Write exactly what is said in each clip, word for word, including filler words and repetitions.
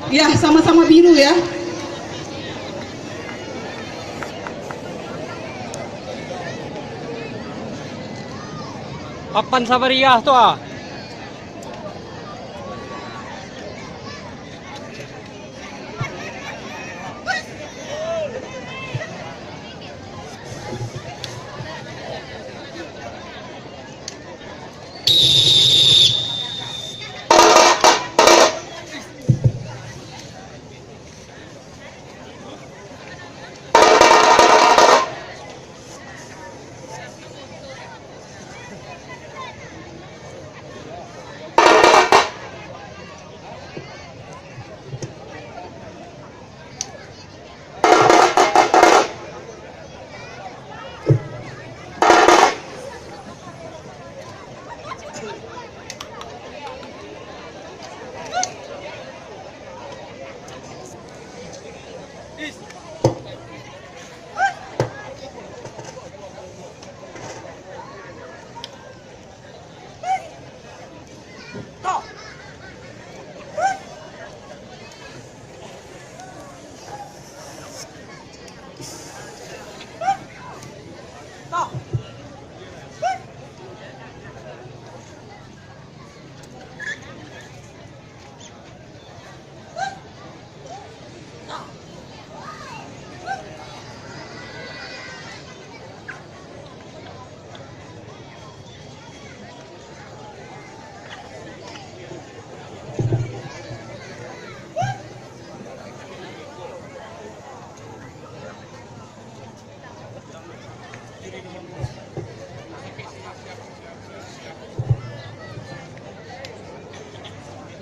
Ya, sama-sama biru ya. Papan Sabariah tu ah.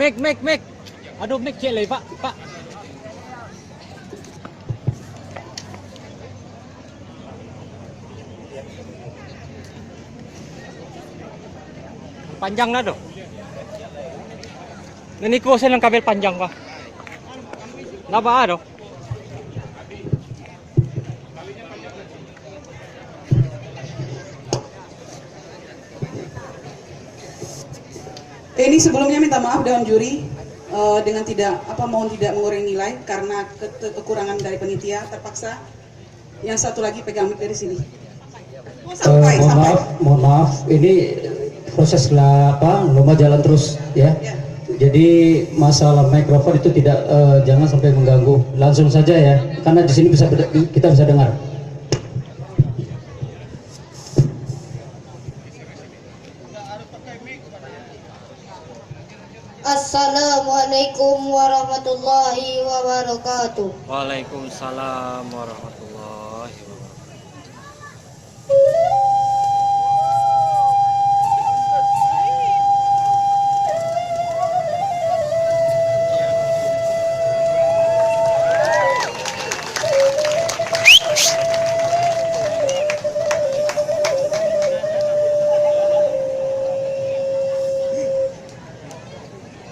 Mik, mik, mik. Aduh, mik ciek lai, Pak. Pak. Panjang lah tu. Nan iko saya nan kabel panjang, Pak. Ndak baa doh. Ini sebelumnya minta maaf Dewan Juri, eh, dengan tidak, apa, mohon tidak mengurangi nilai karena kete-, kekurangan dari penitia terpaksa. Yang satu lagi pegang mic dari sini. Oh, eh, sampai, mohon sampai. Maaf, mohon maaf, ini proses lah, apa, lomba jalan terus, ya. Ya. Jadi masalah mikrofon itu tidak, eh, jangan sampai mengganggu. Langsung saja ya, karena di sini bisa beda-, kita bisa dengar. Assalamualaikum warahmatullahi wabarakatuh. Waalaikumsalam warahmatullahi wabarakatuh.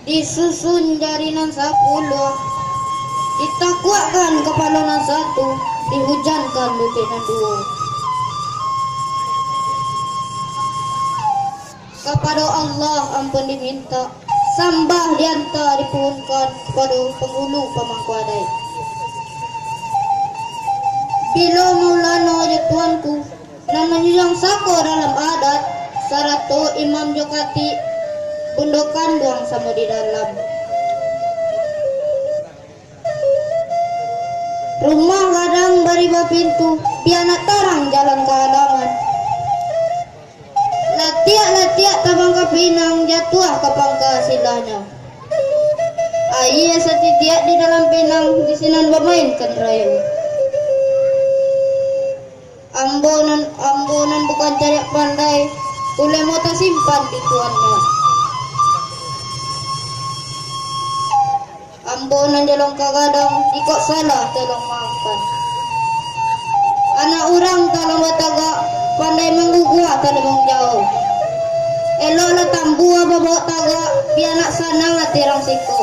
Disusun jari nan sapuluah, ditakuakkan kapalo nan satu, dihujankan lutik nan duo. Kapado Allah ampun dimintak, sambah diantak dipuhunkan kapado panghulu pamangku adaik. Bilo maulana jo tuanku, nan manyunjuang sako dalam adat, sarato imam jo katik, bundo kanduang samo di dalam. Rumah gadang bari bapintu, bia nak tarang jalan ka halaman. Latiak-latiak tabang ka pinang, jatuah ka pangka silahnyo. Aia satitiak di dalam pinang, di sinan bamain kan rayo. Ambo nan, ambo nan bukan cadiak pandai, ulemo tasimpan di tuannyo. Ambo nan jalong ka gadang, jikok salah tolong maafkan. Anak urang talun batagak, pandai mangguguah talun manjauah. Eloklah tambua babaok tagak, bia nak sanang ati urang siko.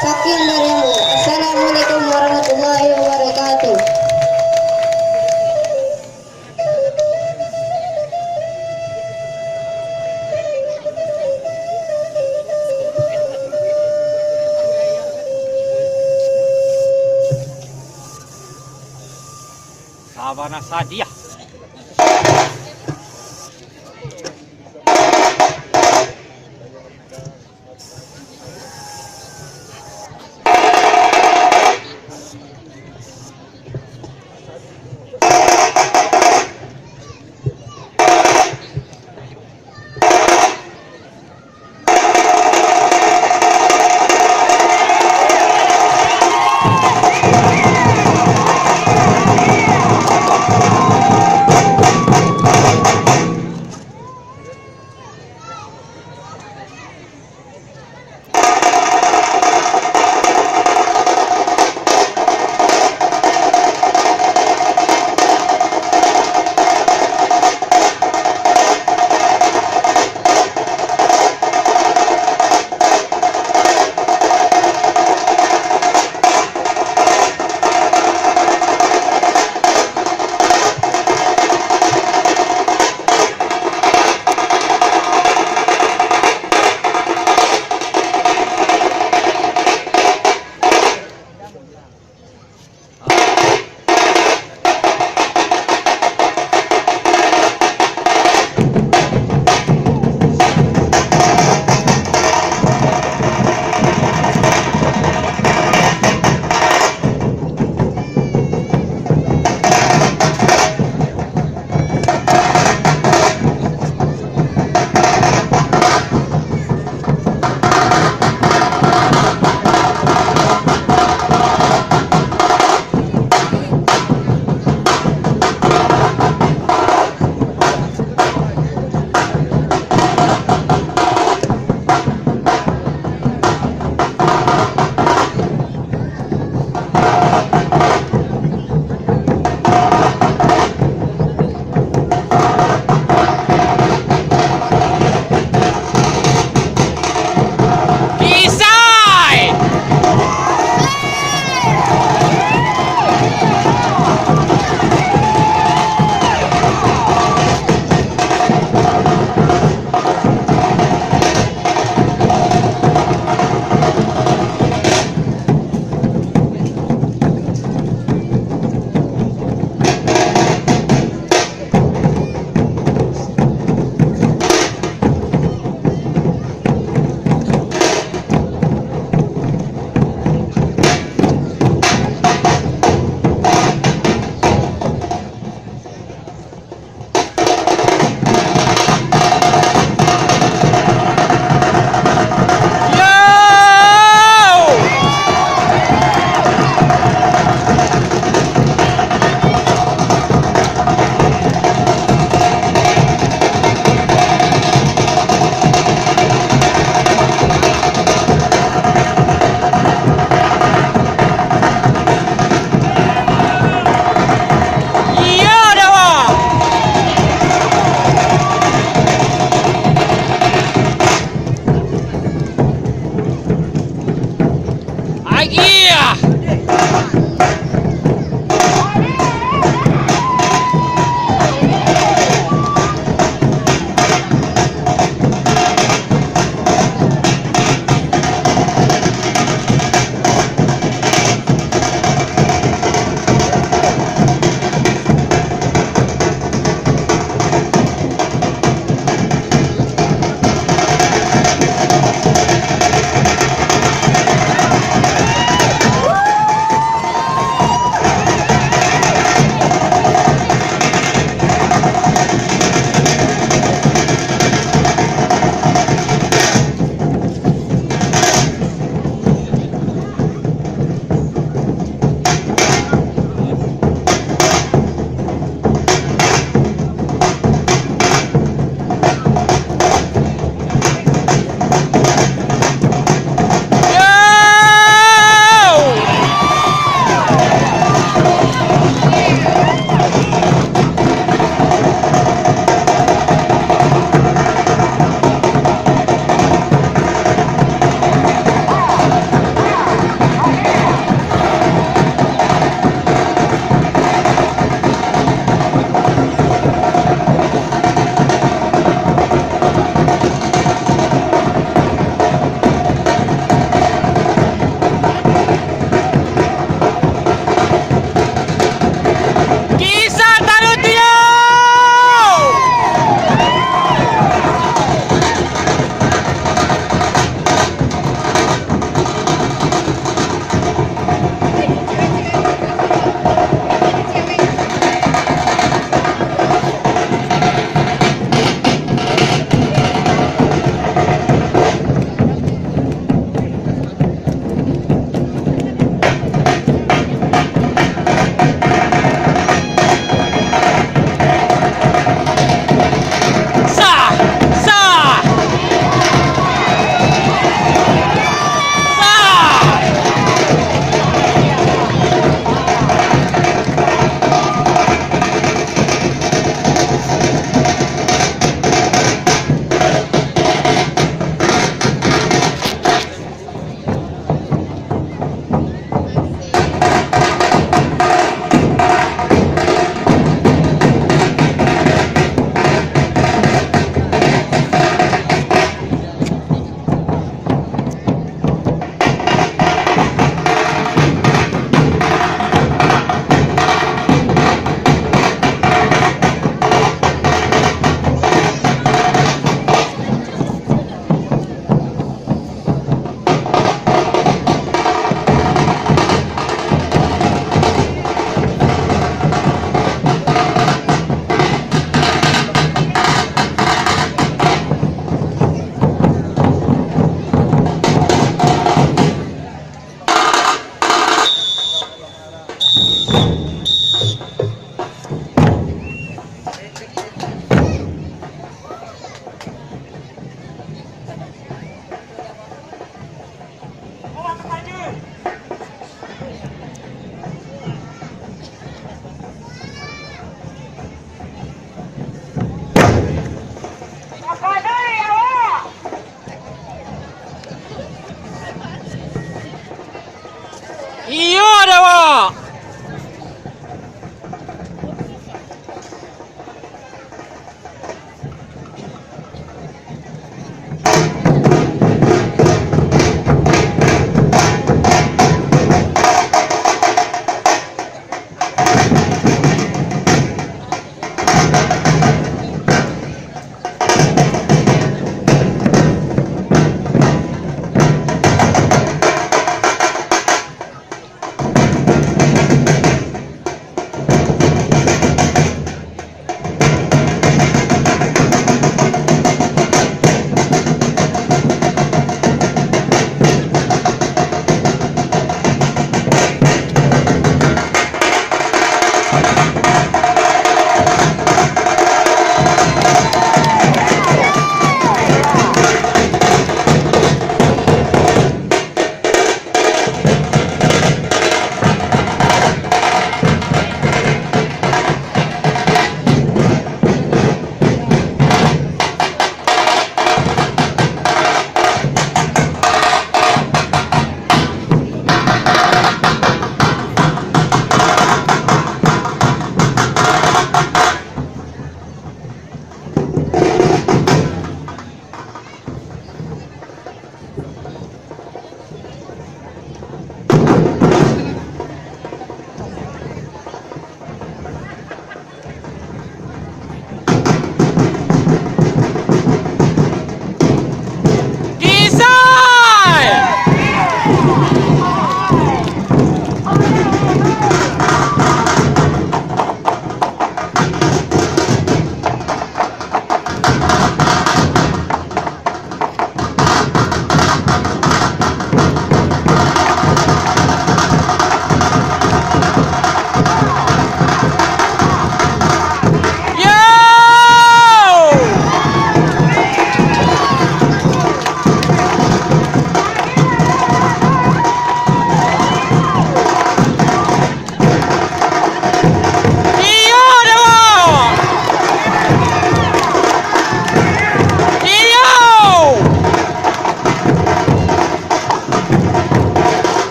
Sakian dari ambo. Assalamualaikum warahmatullahi wabarakatuh. Sabana sadia. Kisai! Iyo, Dawa! Agiah!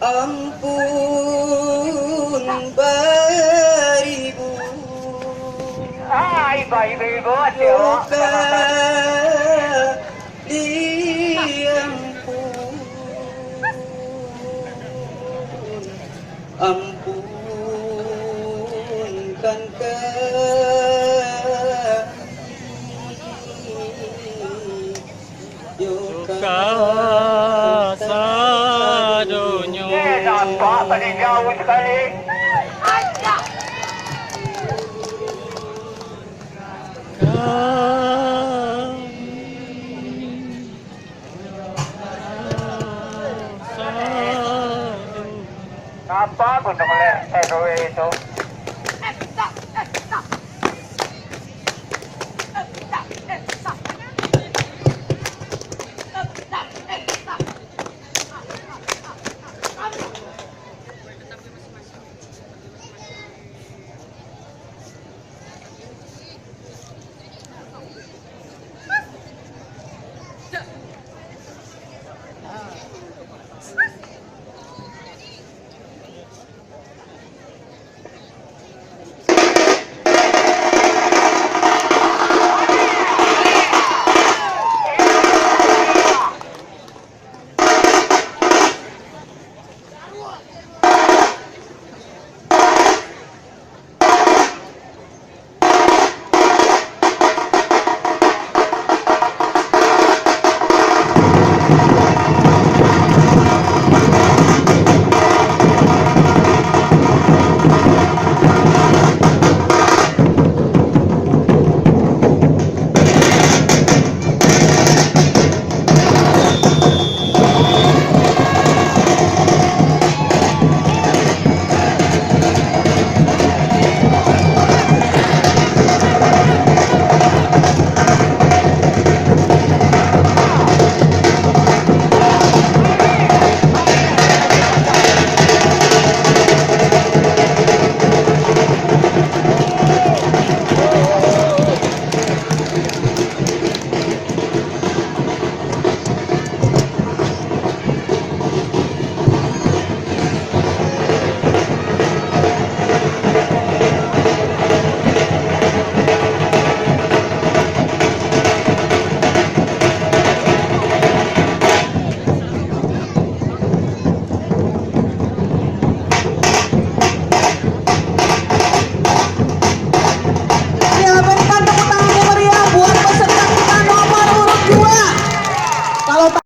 Ampun baribu. Ah, ibu, ibu, ibu, aduh. Kali ampun, ampunkan kami. Duka sadonyo. Eh, nampak paling jauh sekali. Nampak gunung le-, eh, itu.